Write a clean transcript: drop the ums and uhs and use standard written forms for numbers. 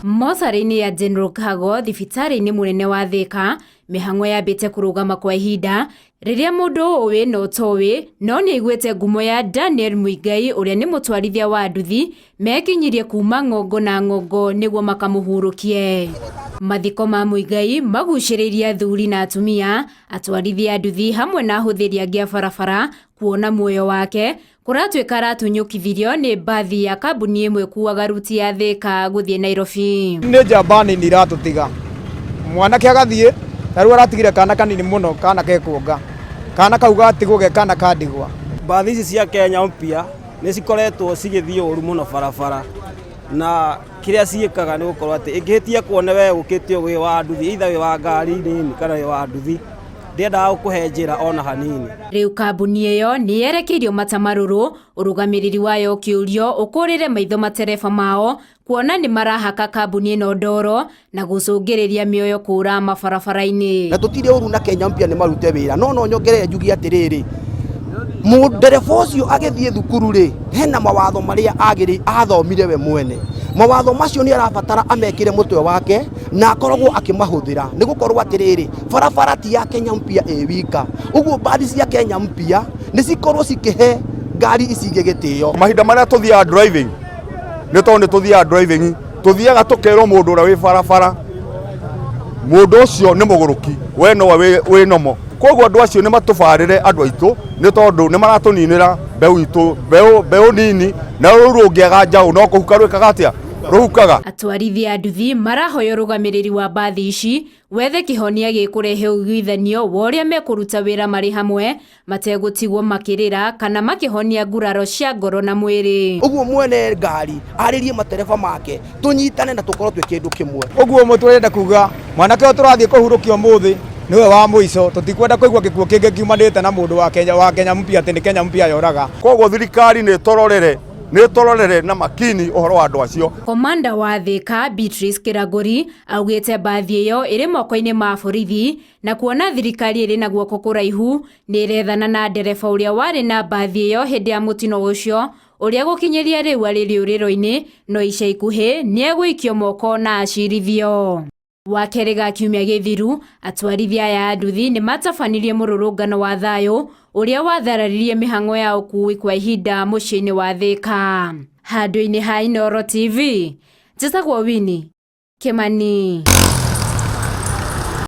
Mocarĩ-inĩ ya General Kago thibitarĩ-inĩ mũnene wa Thĩka, mĩhang'o yambĩte kũrũgama kwa ihinda rĩrĩa mũndũ ũĩ na ũtoĩ no nĩ aiguĩte ngumo ya Daniel Muigai ũrĩa nĩ mũtwarithia wa nduthi mekinyirie kuma ng'ongo na ng'ongo nĩguo makamũhurũkie. Mathiko ma Muigai magucĩrĩirie athuri na atumia, atwarithia a nduthi hamwe na ahũthĩri angĩ a barabara kuona muoyo wake kũratuĩka aratunyũkithirio nĩ mbathi ya kambuni ĩmwe ĩkuaga ruti ya Thĩka gũthiĩ Nairobi. Nĩ njamba nini iratũtiga, mwanake agathiĩ na rĩu aratigire kana kanini mũno, kana kekuonga, kana kau gatigwo ge kana ka ndigwa. Mbathi ici cia Kenya Mpya nĩ cikoretwo cigĩthiĩ ũru mũno barabara, na kĩrĩa ciĩkaga nĩ gũkorwo atĩ ĩngĩhĩtia kuone we ũkĩte wĩ wa nduthi, either wĩ wa ngari nini kana wĩ wa nduthi, ndĩendaga gũkũhe njĩra ona hanini. Rĩu kambuni ĩyo nĩ yerekeirio mata marũrũ, ũrũgamĩrĩri wayo ũkĩũrio ũkũrĩre maitho matereba mao kuona nĩ marahaka kambuni ĩno ndoro na gũcũngĩrĩria mĩoyo kũra mabarabara-inĩ. Na tũtirĩ ũru na Kenya Mpya nĩ marute wĩra, no no nyongerere njuge atĩrĩrĩ, ndereba ũcio agĩthiĩ thukuru rĩ, hena mawatho marĩa agĩrĩ athomire we mwene. Mawatho macio nĩ arabatara amekĩre mũtwe wake na akoragwo akĩmahũthĩra, nĩ gũkorwo atĩrĩrĩ, barabara ti ya Kenya Mpya ĩ wika. Ũguo mbathi cia Kenya Mpya nĩ cikorwo cikĩhe ngari ici ingĩ gĩtĩo. Mahinda marĩa tũthiaga driving, nĩ tondũ nĩ tũthiaga driving, tũthiaga tũkerwo mũndũ ũrĩa wĩ barabara, mũndũ ũcio nĩ mũgũrũki, we nowe wĩ nomo. Koguo andũ acio nĩ matũbarĩre andũ aitũ, nĩ tondũ nĩ maratũninĩra mbeũ itũ, mbeũ, mbeũ nini, na rũu rũngĩaga njaũ no kũhuka rwĩkaga atĩa? Rũhukaga. Atwarithia a nduthi marahoya ũrũgamĩrĩri wa mbathi ici wethe kĩhonia gĩkũrehe ũiguithanio wa ũrĩa mekũruta wĩra marĩ hamwe mategũtigwo makĩrĩra kana makĩhonia nguraro cia ngoro na mwĩrĩ. Ũguo mwene ngari arĩrie matereba make, tũnyitane na tũkorwo twĩ kĩndũ kĩmwe. Ũguo ũmwe tũrenda kuga mwanake ũyũ tũrathiĩ kũhurũkia ũmũthĩ nĩwe wa mũico, tũtikwenda kũigua gĩkuũ kĩngĩ kiumanĩte na mũndũ wa Kenya, wa Kenya Mpya atĩ nĩ Kenya Mpya yoraga. Koguo thirikari nĩ ĩtũrorere, nĩ ĩtũrorere na makini ũhoro wa andũ acio. Komanda wa Thĩka Beatrice Kĩrangũri augĩte mbathi ĩyo ĩrĩ moko-inĩ ma borithi na kuona thirikari ĩrĩ na guoko kũraihu nĩ ĩrethana na ndereba ũrĩa warĩ na mbathi ĩyo hĩndĩ ya mũtino ũcio ũrĩa gũkinyĩria rĩu arĩ rĩũrĩro-inĩ no ica ikuhĩ nĩ egũikio moko na acirithio. Wakerĩ ga kiumia gĩthiru, atwarithia aya a nduthi nĩ matabanirie mũrũrũngano wa thayũ ũrĩa wathararirie mĩhang'o ya ũkuui kwa ihinda mũciĩ-inĩ wa Thĩka. Handũ-inĩ ha Inooro TV, njĩtagwo Winnie Kĩmani.